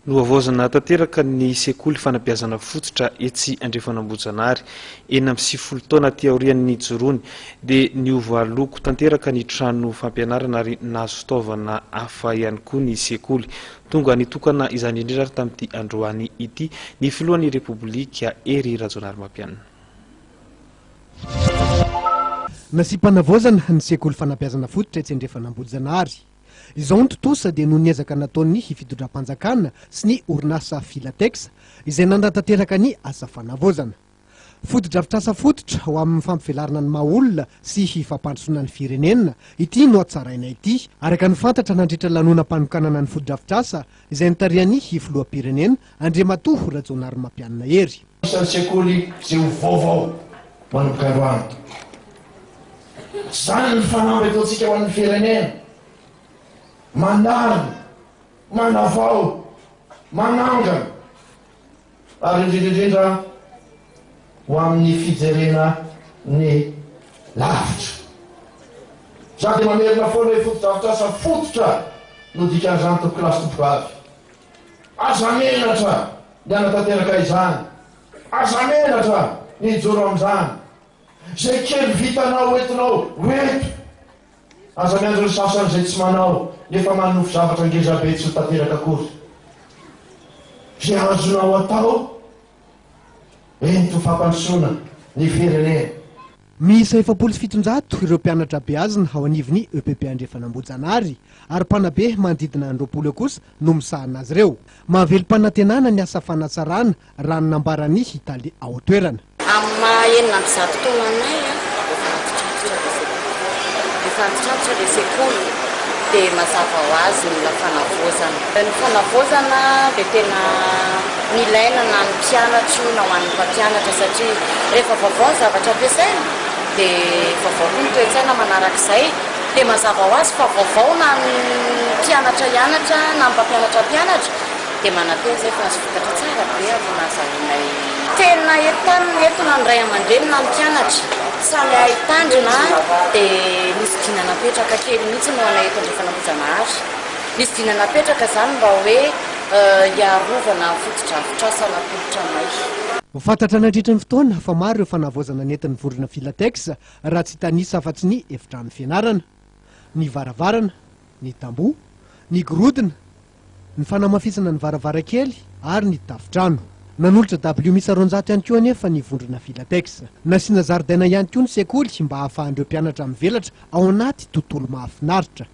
Nohavaozina tanteraka ny sekoly fanabeazana fototra etsy Andrefanambohijanahary. 96 taona aty aorian'ny nijoroany dia niova loko tanteraka ny trano fampianarana ary nahazo fitaovana hafa ihany koa ny sekoly. Tonga nitokana izany indrindra ary tamin'ity androany ity ny filohan'ny Repoblika Hery Rajaonarimampianina. Nasiam-panavaozana ny sekoly fanabeazana fototra etsy Andrefanambohijanahary. Izao ny tontosa dia noho ny ezaka nataon'ny fitondram-panjakana sy ny orinasa Filatex izay nanatanteraka ny asa fanavaozana. Fotodrafitrasa fototra ho amin'ny fampivelarana ny maha olona sy fampandrosoana ny firenena ity nohatsaraina ity, araka ny fantatra nandritra ny lanonam-panokanana ny fotodrafitrasa izay notarihan'ny filoham-pirenena Andriamatoa Rajaonarimampianina Hery. Isan'ny sekoly izay ho vaovao manomboka androany. Izany ny fanamby ataontsika ho an'ny firenena. Manarina, manavao, manangana ary indrindra indrindra ho amin'ny fijerena ny lavitra. Za dia mamerina foana hoe fotodrafitrasa fototra no dikan'izany tompokolahy sy tompokovavy. Aza menatra ny hanatanteraka izany. Aza menatra ny hijoro amin'izany. Izay kely vitanao hoentinao ho eto. Aza miandry ny sasany izay tsy manao nefa manonofy zavatra ngezabe tsy ho tanteraka akory. Izay azonao atao, ento ho fampandrosoana ny firenena. Miisa 740 ireo mpianatra beazina ao anivon'ny EPP Andrefan'Ambohijanahary ary mpanabe manodidina ny 20 eo kosa no misahana azy ireo. Mahavelom-panantenana ny asa fanatsarana raha ny nambaran'ny tale ao an-toerana. Amin'ny maha 106 taona anay efa antitrantitra ilay sekoly. Efa antitrantitra ilay sekoly dia mazava ho azy mila fanavaozana. Ny fanavaozana dia tena nilaina na ny mpianatra io na ho an'ny mpampianatra satria rehefa vaovao ny zavatra ampiasaina dia vaovao koa ny toe-tsaina manarak'izay dia mazava ho azy fa vaovao na ny mpianatra hianatra na ny mpampianatra hampianatra. Dia manantena izay fa azo vokatra tsara be amin'ny nahazahoanay. Tena entanina eto na ny ray aman-dreny na ny mpianatra samy hahay hitandrina dia nisy dina napetraka kely mihitsy ho anay eto Andrefanambohijanahary. Nisy dina napetraka izany mba hoe hiarovana ny fotodrafitrasa natolotra anay. Fantatra nandritra ny fotoana fa maro ireo fanavaozana nentin'ny vondrona Filatex raha tsy hitanisa afa-tsy ny efitrano fianarana, ny varavarana, ny tamboho, ny gorodona, ny fanamafisana ny varavarankely ary ny tafontrano. Nanolotra dabilio miisa 200 ihany koa anefa ny vondrona Filatex. Nasiana zaridaina ihany koa ny sekoly mba hahafahan'ireo mpianatra mivelatra ao anaty tontolo mahafinaritra.